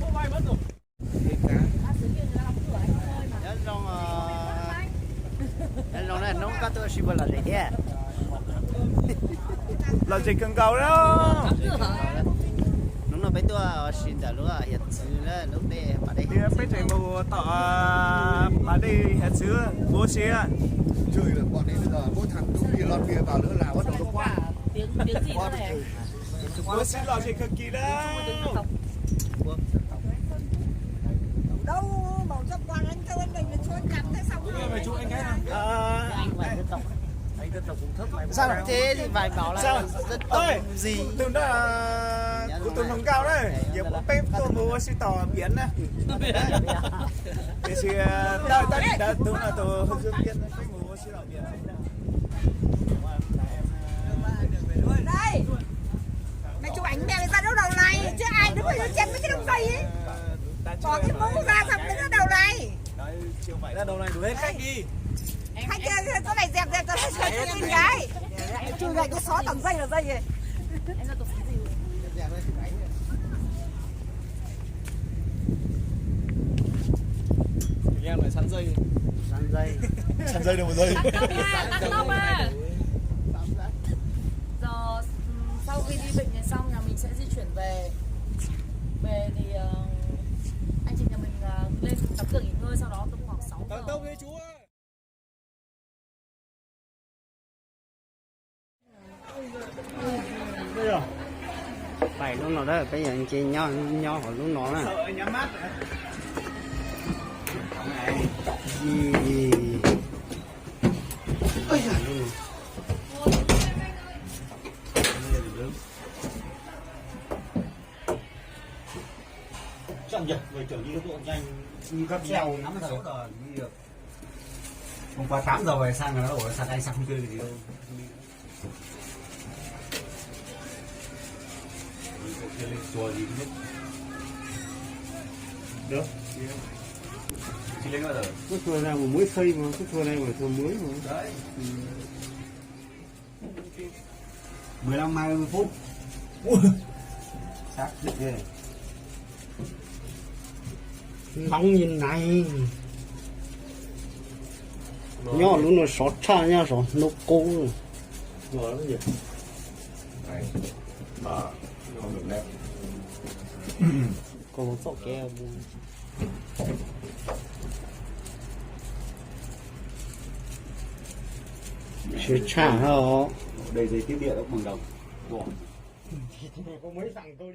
Nyob zoo, nyob zoo na, hnub koj tuaj ua si puas lom zem thiab? Lom zem kawg nkaus li. Hnub no peb tuaj ua si ntawm lub hiav txwv na, lub dej Pas Dej. Peb tseem mus tom Pas Dej hiav txwv ua si. Ua si lom zem kawg kiag na. Sao thế thì vài bảo là dân tộc gì? Tus no kuv tus hluas nkauj na, yog peb tuaj mus ua si tom piav na. Tiam sis tab sis tus no tus hu zw piav peb mus ua si tom piav. Đây, mày chụp ảnh mèo này ra đâu đầu này, chứ ai đứng ở trên mấy cái đống dây ấy. Bỏ cái mũ ra xong đứng ở đầu này. Ra đầu này đuổi hết khách đi. Anh kia, kia, chỗ này dẹp dẹp cho nó sạch sẽ tin cái. Trừ lại cái xó toàn dây là dây này. Anh em lại sắn dây. Sắn dây. Sắn dây đâu mà dây. Sắn tông mà, sắn tông mà. Giờ, ừm, sau khi đi bệnh này xong là mình sẽ di chuyển về. Về thì, ờ, anh chị nhà mình, ờ, lên tắm rửa nghỉ ngơi, sau đó tầm khoảng sáu giờ. Tắm tông đi chú ơi. Pais lub no na, peb yog nce nyob nyob hauv lub no na. Hôm qua tám giờ về sang rồi đó, ủa sao anh sao không chơi được gì đâu. Được. Cái chùa này mà mới xây mà, cái chùa này phải chùa mới mà. Đấy. Ừ. Mười lăm hai mươi phút. Ui. Sab thiab. Nóng như này. Nyob lub no sov tshaj nyob sov hnub qub. Ngon lắm nhỉ. Đây. Mà ngon được đấy. Còn một sổ kia. Sov tshaj hos. Đây giấy tiếp địa ốc bằng đồng. Ủa. Có mấy thằng tôi